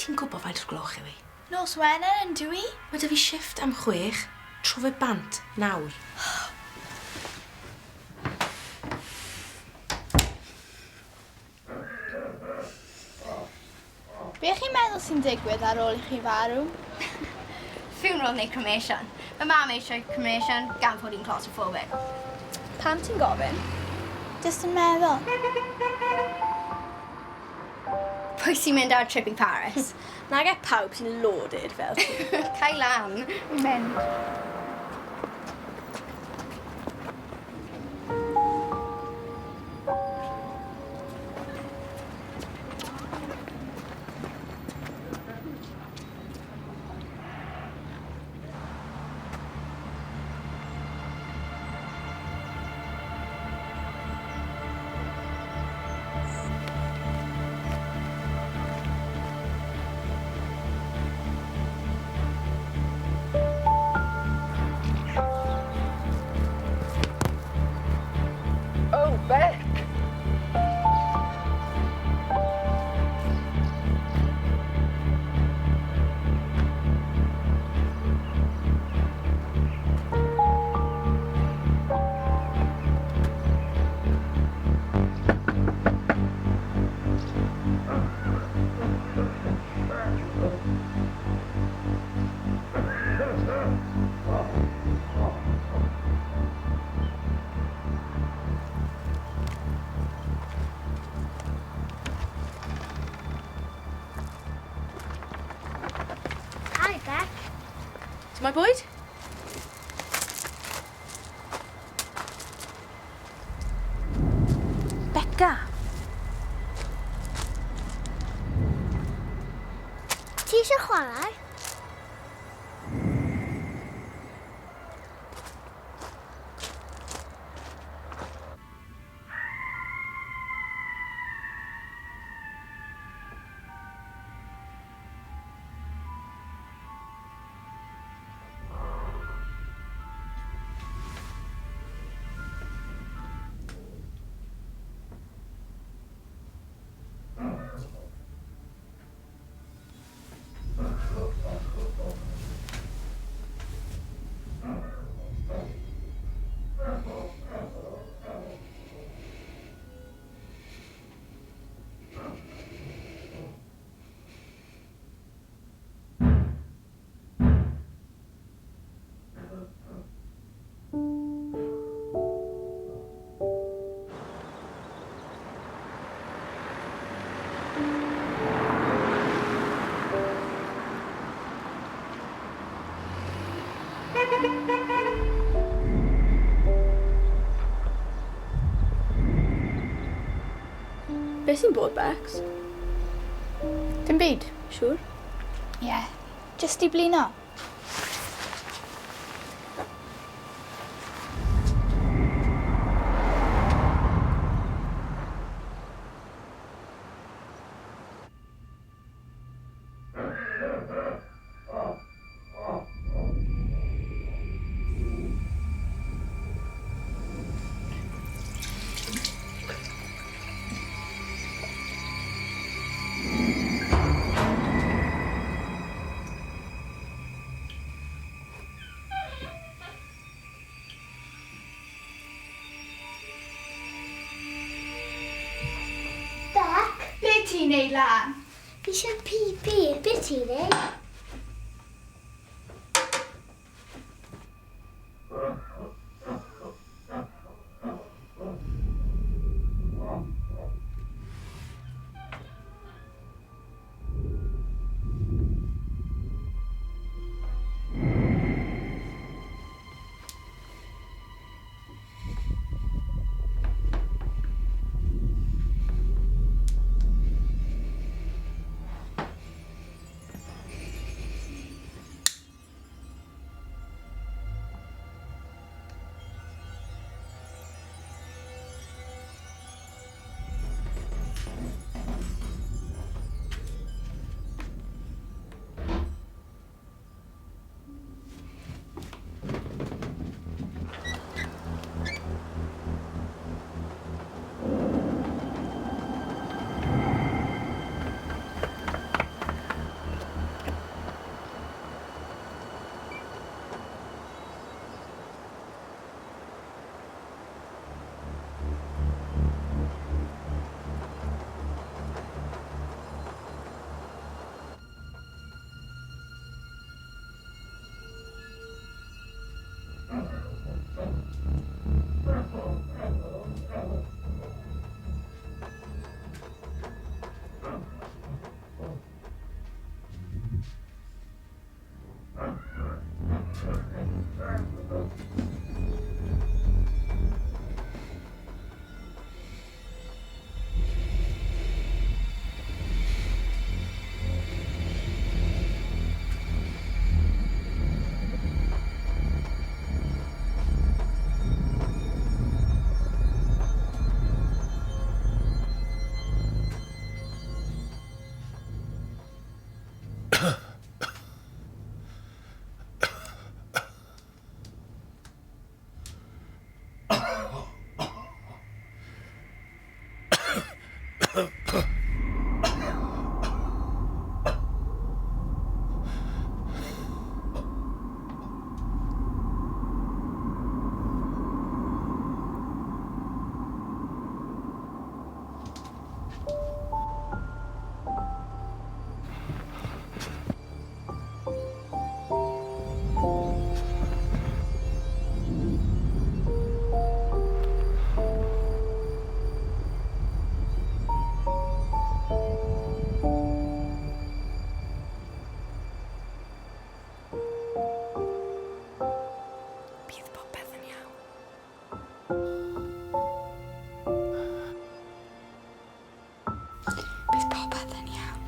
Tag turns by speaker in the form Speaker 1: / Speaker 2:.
Speaker 1: Ti'n gwybod faint o'r gloch yw hi?
Speaker 2: Nos Wener yn dw i?
Speaker 1: Mae 'da fi shifft am chwech. Tro fe bant, nawr.
Speaker 2: Be chi'n meddwl sy'n digwydd ar ôl i chi farw?
Speaker 3: Funeral neu cremation. Mae mam eisiau cremation gan fod hi'n claustrophobic.
Speaker 2: Pam ti'n gofyn? Jyst yn meddwl.
Speaker 3: Pwy sy'n mynd ar trip i Paris?
Speaker 4: Nage pawb sy'n loaded fel ti.
Speaker 3: Cau lan.
Speaker 2: Fi'n mynd.
Speaker 5: Oh, Bec!
Speaker 6: Hi, Bec.
Speaker 1: Ti moyn bwyd? Beca!
Speaker 6: Ti eisiau chwarae?
Speaker 4: Be sy'n bod, Becs?
Speaker 2: Dim byd.
Speaker 4: Siŵr?
Speaker 2: Ie. Yeah. Jyst i blino.
Speaker 6: Bec?
Speaker 2: Be ti'n neud lan?
Speaker 6: Fi eisiau pi-pi. Be ti'n neud?
Speaker 1: Bydd popeth yn iawn.
Speaker 2: Bydd popeth yn iawn.